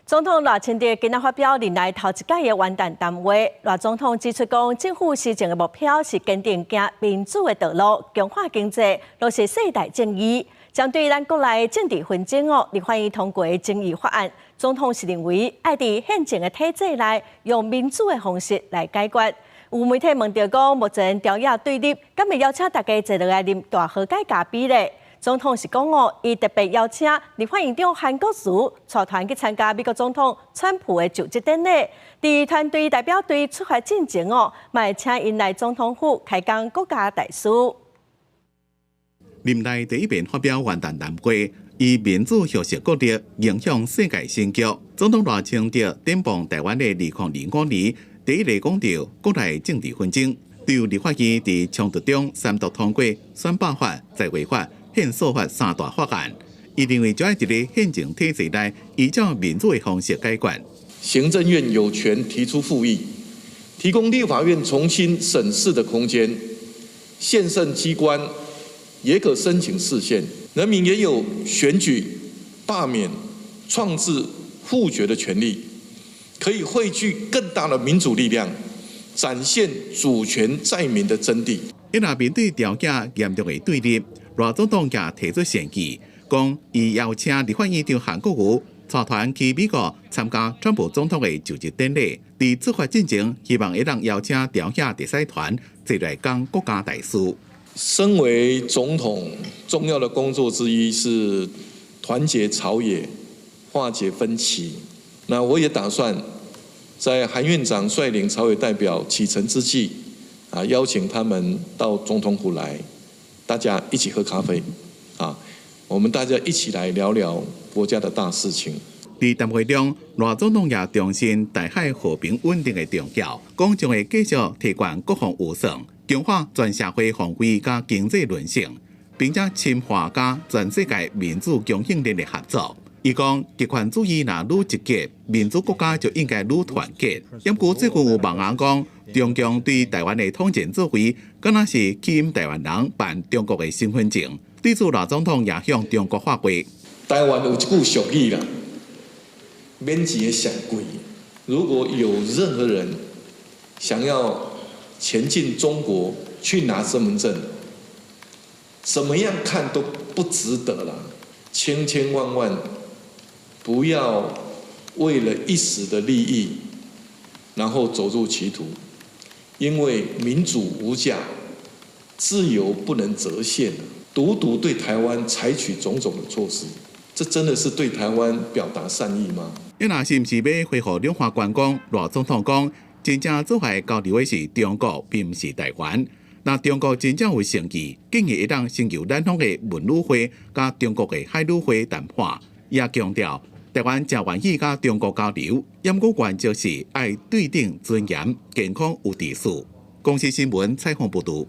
總統賴清德今仔發表任內頭一擺的元旦談話，賴總統指出講，政府施政的目標是堅定行民主的道路，強化經濟，落實世代正義。針對咱國內政治紛爭哦，立法院通過爭議法案，總統是認為愛佇憲政的體制內，用民主的方式來解決。有媒體問著講，目前朝野對立，敢會邀請大家坐落來啉大和解咖啡咧？總統是講哦，伊特別邀請立法院長韓國瑜帶團去參加美國總統川普的就職典禮。佇團隊代表隊出發進前哦，嘛會請𪜶來總統府開講國家大事。任內第一遍發表元旦談話，以民主學習國力影響世界新局。總統賴清德展望台灣的2025年，第一個講著國內政治紛爭，對立法院佇衝突中三讀通過選罷法、在位法、憲訴法三大法案，伊認為就愛佇咧憲政體制內，依照民主的方式解決。行政院有權提出復議，提供立法院重新審視的空間。憲政機關也可申請釋憲，人民也有選舉、罷免、創制、複決的權利，可以匯聚更大的民主力量，展現主權在民的真諦。伊若面對朝野嚴重的對立，賴總統也提出善意，講伊邀請立法院長韓國瑜帶團去美國參加川普總統的就職典禮。佇出發進前，希望會當邀請朝野特使團坐來講國家大事。身為總統，重要的工作之一是團結朝野，化解分歧。那我也打算在韓院長率領朝野代表啟程之際，邀請他們到總統府來，大家一起喝咖啡，我們大家一起來聊聊國家的大事情。佇談話中，賴總統也重申台海和平穩定的重要，講將會繼續提懸國防預算，強化全社會防衛佮經濟韌性，並且深化佮全世界民主供應鏈的合作。伊講極權主義若愈集結，民主國家就應該愈團結。毋過最近有網紅講，中共對台灣的統戰作為，敢若是吸引台灣人辦中國的身份證。對此，賴總統也向中國發話。台灣有一句俗語啦，免錢的上貴。如果有任何人想要前進中國去拿身份證，怎麼樣看都不值得啦。千千萬萬不要為了一時的利益，然後走入歧途，因為民主無價，自由不能折現。獨獨對台灣採取種種的措施，這真的是對台灣表達善意嗎？伊若是毋是欲恢復兩岸觀光？賴總統講，真正做來交流的是中國，並毋是台灣。若中國真正有誠意，建議會當先由咱方的文旅會佮中國的海旅會談判。也強調，台灣誠願意佮中國交流，毋過原則是愛對等尊嚴、健康有秩序。公視新聞採訪報導。